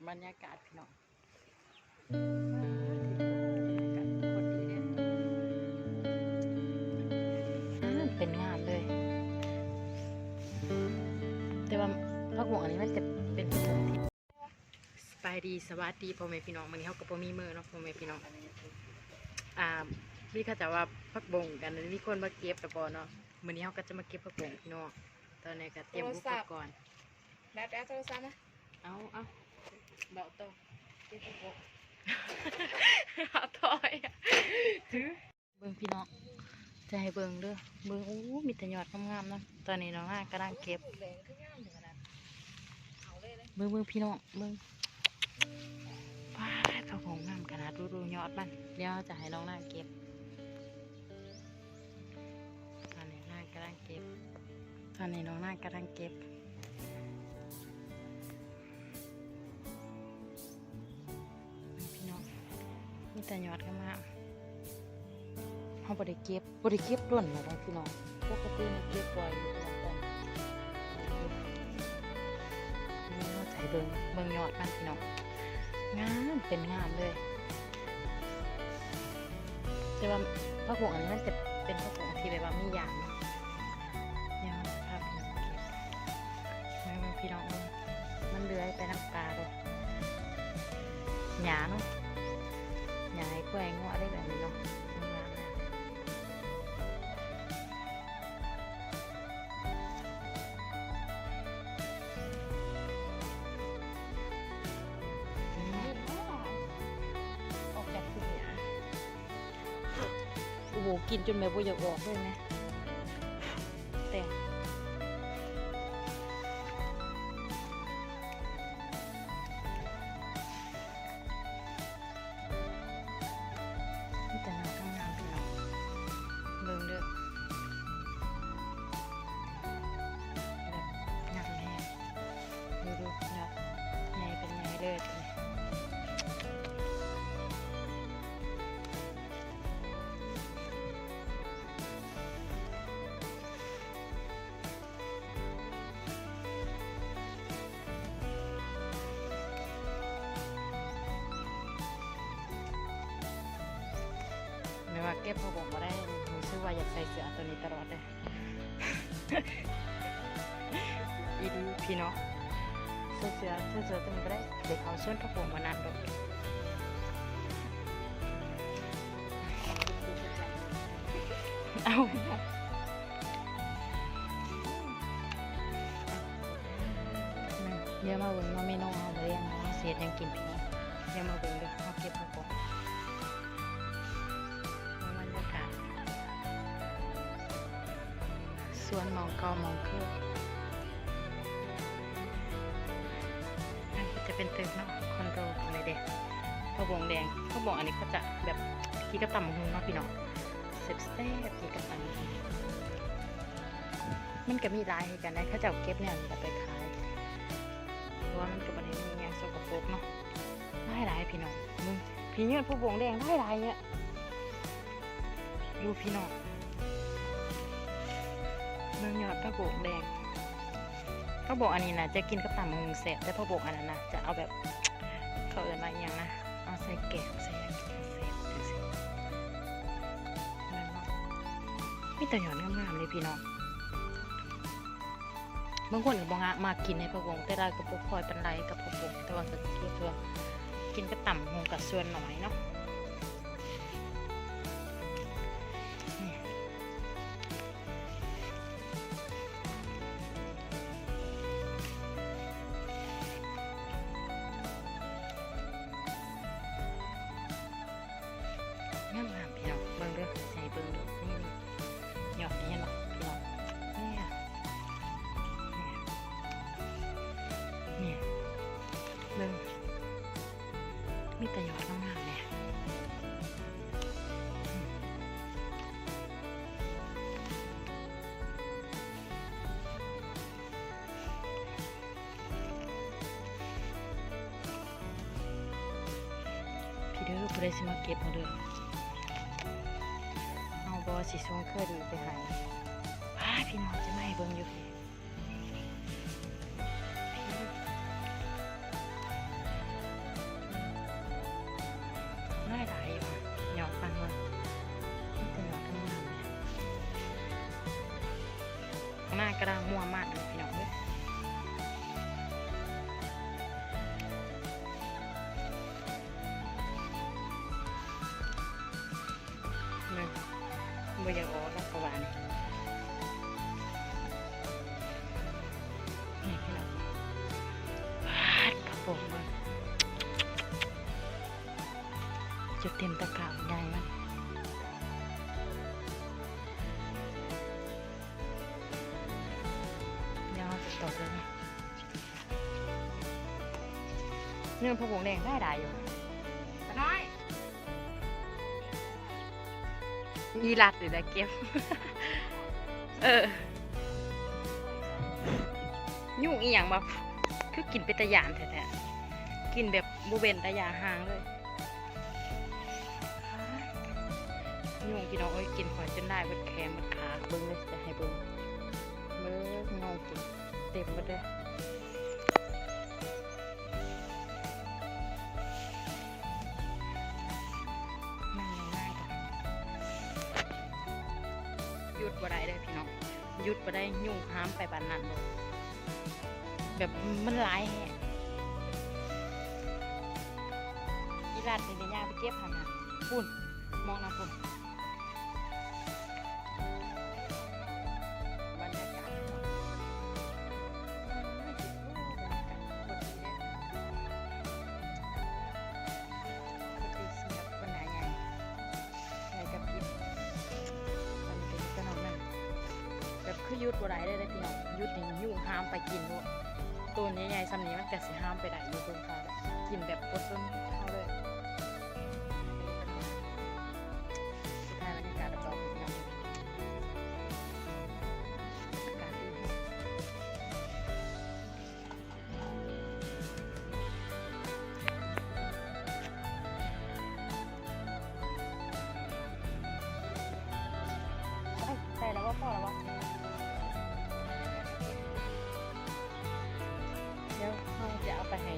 ບັນຍາກາດພີ່ນ້ອງ ເປັນງານເລີຍ ແຕ່ວ່າຜັກບົ້ງອັນນີ້ມັນຈະເປັນຜັກບົ້ງທີ່ ສະບາຍດີ ສະຫວັດດີພໍ່ແມ່ພີ່ນ້ອງ ມື້ນີ້ເຮົາກໍບໍ່ມີມື້ເນາະພໍ່ແມ່ພີ່ນ້ອງ ອ່າ ມີເຂົາເຈົ້າວ່າຜັກບົ້ງກັນ ມີຄົນມາເກັບແລ້ວບໍ່ເນາະ ມື້ນີ້ເຮົາກໍຈະມາເກັບຜັກບົ້ງພີ່ນ້ອງ ຕອນນີ້ກໍຕຽມອຸປະກອນ ແບບ ເອົາໂທລະສັບມາ ເອົາ ເອົາ ເວົ້າຕໍ່ ເກັບຜົກ ເອົາຖອຍ ຖື ເບິ່ງພີ່ນ້ອງ ຈະໃຫ້ເບິ່ງເດີ ເບິ່ງ ໂອ້ ມີແຕ່ຍອດງາມໆເນາະ ຕອນນີ້ນ້ອງນາກຳລັງເກັບ ເບິ່ງ ເບິ່ງພີ່ນ້ອງ ເບິ່ງ ປາດ ຜັກບົ້ງງາມຂະໜາດ ດູ ດູຍອດມັນ ດຽວຈະໃຫ້ນ້ອງນາເກັບ ຕອນນີ້ນາກຳລັງເກັບ ຕອນນີ້ນ້ອງນາກຳລັງເກັບ ພີ່ນ້ອງ ມີແຕ່ຍອດງາມໆ ເຮົາບໍ່ໄດ້ເກັບ ບໍ່ໄດ້ເກັບດົນແລ້ວເດ້ພີ່ນ້ອງ ປົກກະຕິນີ້ເກັບບ່ອຍຢູ່ ໃຫ້ເບິ່ງ ເບິ່ງຍອດມັນພີ່ນ້ອງ ງາມ ເປັນງາມເລີຍ ແຕ່ວ່າຜັກບົ້ງອັນນີ້ມັນຈະເປັນຜັກບົ້ງທີ່ແບບວ່າມີຢາງເນາະ ດຽວເຮົາຈະພາພີ່ນ້ອງເກັບ ເບິ່ງພີ່ນ້ອງ ມັນເລືອຍໄປນຳຕາເລີຍ ຫຍ້າເນາະ ຫຍ້າໃຫ້ຄວາຍໃຫ້ງົວໄດ້ແບບນີ້ເນາະ ງາມໆ. ອອກຈາກທຸ່ງຫຍ້າ ໂອ້ໂຫ ກິ່ນຈົນແບບບໍ່ຢາກອອກເລີຍແມ ແຕ່ງ ມີແຕ່ຍອດງາມໆ ພີ່ນ້ອງ ເບິ່ງເດີ ແບບງາມແຮງ ດູໆ ຍອດໃຫຍ່ເປັນໃຫຍ່ເລີຍ ແມ່ນວ່າເກັບຜ້າບົ້ງບໍ່ໄດ້ ຮູ້ສຶກວ່າຢາກໃສ່ເສື້ອໂຕນີ້ຕະຫຼອດເດ້ ອີ່ຫຼີພີ່ນ້ອງ ໃສ່ເສື້ອ ໃສ່ເສື້ອໂຕນີ້ບໍ່ໄດ້ ໄດ້ເຂົ້າສວນຜັກບົ້ງບໍ່ນານດອກ ເອົາ. ດຽວມາເບິ່ງເນາະ ເມນູເຮົາມື້ແລງເຮົາຊິເຮັດຫຍັງກິນພີ່ນ້ອງ ດຽວມາເບິ່ງເດີ ເຮົາເກັບຜັກບົ້ງ ບັນຍາກາດສວນໝ່ອງເກົ່າໝ່ອງຄື ອັນນີ້ຈະເປັນຕຶກເນາະ ຄອນໂດ ອັນນີ້ເດ້ ຜັກບົ້ງແດງ ຜັກບົ້ງອັນນີ້ເຂົາຈະແບບກິນກັບຕຳບັກຫຸ່ງເນາະພີ່ນ້ອງ ແຊບໆ ກິນກັບຕຳບັກຫຸ່ງ ມັນກໍມີຫຼາຍຄືກັນໄດ໋ ເຂົາເຈົ້າເກັບແນວນີ້ລະໄປຂາຍ ເພາະວ່າມັນກໍບໍ່ໄດ້ມີຫຍັງສົກກະປົກເນາະ ຫຼາຍໆ ພີ່ນ້ອງ ເບິ່ງ ພີ້ຍອດຜັກບົ້ງແດງຫຼາຍໆ ເນີ້ຍ ດູພີ່ນ້ອງ ເບິ່ງຍອດຜັກບົ້ງແດງ ຜັກບົ້ງອັນນີ້ນະຈະກິນກັບຕຳບັກຫຸ່ງແຊບ ແຕ່ຜັກບົ້ງອັນນັ້ນນະຈະເອົາແບບ ເຂົາເອີ້ນວ່າອີ່ຫຍັງນະ ເອົາໃສ່ແກງ ໃສ່ຫຍັງກິນແຊບ ຈັ່ງຊີ້ ແມ່ນບໍ່ ມີແຕ່ຍອດງາມໆ ເດ້ພີ່ນ້ອງ ບາງຄົນກໍບໍ່ງະ ມັກກິນໃນຜັກບົ້ງ ແຕ່ລາວກໍບໍ່ຄ່ອຍປານໃດກັບຜັກບົ້ງ ແຕ່ວ່າກໍເກັບເພື່ອກິນກັບຕຳບັກຫຸ່ງກໍສ່ວນໜ້ອຍເນາະ ນີ້ ງາມໆ ພີ່ນ້ອງ ເບິ່ງເດີ ໃຫ້ເບິ່ງເດີ ນີ້ ນີ້ ຍອດນີ້ເຫັນບໍ່ພີ່ນ້ອງ ນີ້ ນີ້ ນີ້ ເບິ່ງ ມີແຕ່ຍອດງາມໆ ເດ້. ພີ້ເດີ ຜູ້ໃດຊິມາເກັບເອົາເດີ ເຮົາບໍ່ຊິສົ່ງເຄື່ອງໄປໃຫ້ ພາພີ່ນ້ອງຈະມາໃຫ້ເບິ່ງຢູ່ພີ້ ພີ້ ກຳລັງມົວມາກເລີຍພີ່ນ້ອງເອີຍ. ເບິ່ງ ບໍ່ຢາກອອກແລ້ວກໍວ່ານີ້ ນີ້ພີ່ນ້ອງ ປາດ ພະປົງເບິ່ງ ຈະເຕັມຕະກຮ້າໃຫຍ່ມັນ ດຽວເຮົາຊິຕອກເລີຍນະ. ນີ້ມັນຜັກບົວງແດງ ໄດ້ຫຼາຍຢູ່ ປ້ານ້ອຍ ອີ່ລັດນີ້ແຫຼະເກັບ ເອີ ຍຸງອີ່ຫຍັງວະ ຄືກິນເປັນຕາຢ້ານແທ້ໆ ກິນແບບບໍ່ເວັ້ນຕາຢ່າຫ່າງເລີຍ. ຍຸງພີ່ນ້ອງເອີຍ ກິນຂ້ອຍຈົນລາຍເບິດແຂນເບິດຂາ ເບິ່ງເດີ ຈະໃຫ້ເບິ່ງ ເບິ່ງເງົາກິນເຕັມເບິດເລີຍ ນັ່ງຍັງໄດ້ກໍ ຢຸດບໍ່ໄດ້ເດີພີ່ນ້ອງ ຢຸດບໍ່ໄດ້ ຍຸງຫາມໄປປານນັ້ນໂລດ ແບບມັນຫຼາຍແຮງ ອີ່ລັດນີ້ ຍ່າງໄປເກັບຫັ້ນນະ ພຸ້ນ ມອງນະພຸ້ນ ບັນຍາກາດ ບັນຍາກາດ ໂຄດດີເດ້ ໂຄດດີ ສຳລັບຄົນໜ້າໃຫຍ່ ໃສ່ກັບກິນ ອັນນີ້ເປັນຕົວນ້ອງນະ ແບບຄືຢຸດບໍ່ໄດ້ເລີຍເດ້ພີ່ນ້ອງ ຢຸດນີ້ຍຸງຫາມໄປກິນໂລດ ໂຕໃຫຍ່ໆສ່ຳນີ້ມັນກະຊິຫາມໄປໄດ້ຢູ່ ເບິ່ງຄ່າ ກິນແບບບໍ່ສົນເຮົາເລີຍ. ສຸດທ້າຍບັນຍາກາດດອກໆ ພີ່ນ້ອງ ອາກາດດີແຮງ. ໃສ່ແລ້ວບໍ່? ພໍແລ້ວບໍ່? ດຽວເຮົາຈະເອົາໄປໃຫ້